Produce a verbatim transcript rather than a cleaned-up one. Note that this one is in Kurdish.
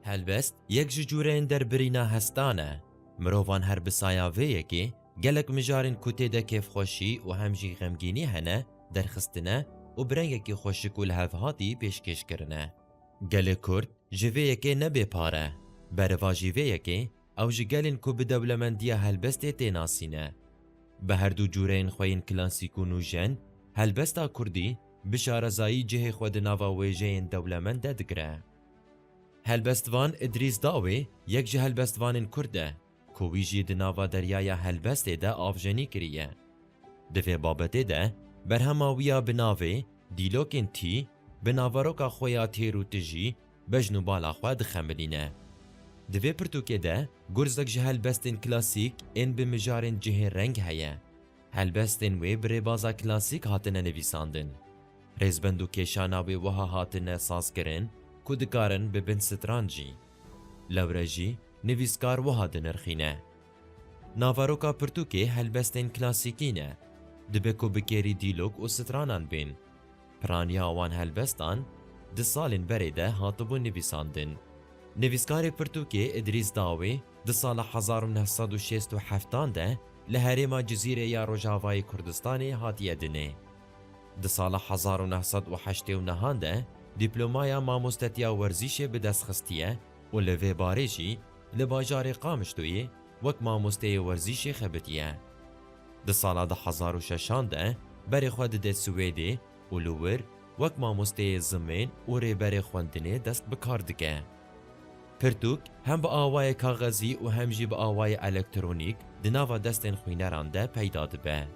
Helbest yek ji cûreyên derbirîna hestan e. Mirovan her bi saya vê yekê gelek mijarên ku tê de kêfxweşî û hem jî xemgînî hene, derxistine û bi rengekî xweşik û lihevhatî pêşkêş kirine. Gelê Kurd ji vê yekê ne bêpar e. Berevajî vê yekê ew ji gelên ku bi dewlemendiya helbestê tê nasîne. Bi her du cûreyên xwe yên klasîk û nûjen, helbesta kurdî bi şarezayî cihê xwe di nava wêjeyên dewlemend de digire. Helbestvan Idrîs Dawê yek ji helbestvanên kurd e, ku wî jî di nava deryaya helbestê de avjenî kiriye. Di vê babetê de berhema wî ya bi navê Dîlokên Tî bi naveroka xwe ya têr û tijî bejn û bala xwe dixemilîne. Di vê pirtûkê de gurzek ji helbestên klasîk ên bi mijarên cihê reng heye. Helbestên wê bi rêbaza klasîk hatine nivîsandin. Rêzbend û kêşana wê wiha hatine sazkirin ku dikarin bibin strancî. Lewre jî nivîskar wiha dinirxîne. Naveroka pirtûkê helbestên klasîkî ne. Dibe ku bi kêrî dîlok û stranan bên. Piraniya wan helbestan di salên berê de hatibû nivîsandin. Nivîskarê pirtûkê Idrîs Dawê di sala hezar û neh sed û şêst û heftan de li herêma Cizîrê ya Rojavayê Kurdistanê hatiye dinê. Di sala hezar û neh sed û heştê û nehan de dîplomaya mamostetiya werzîşê bi dest xistiye û li vê barê jî li bajarê Qamişloyê wek mamosteyê werzîşê xebitiye. Di sala du hezar û şeşan de berê xwe dide Swêdê û li wir wek mamosteyê zimên û rêberê xwendinê dest bi kar dike. Pirtûk hem bi awayê kaxezî û hem jî bi awayê elektronîk di nava destên xwîneran de peyda dibe.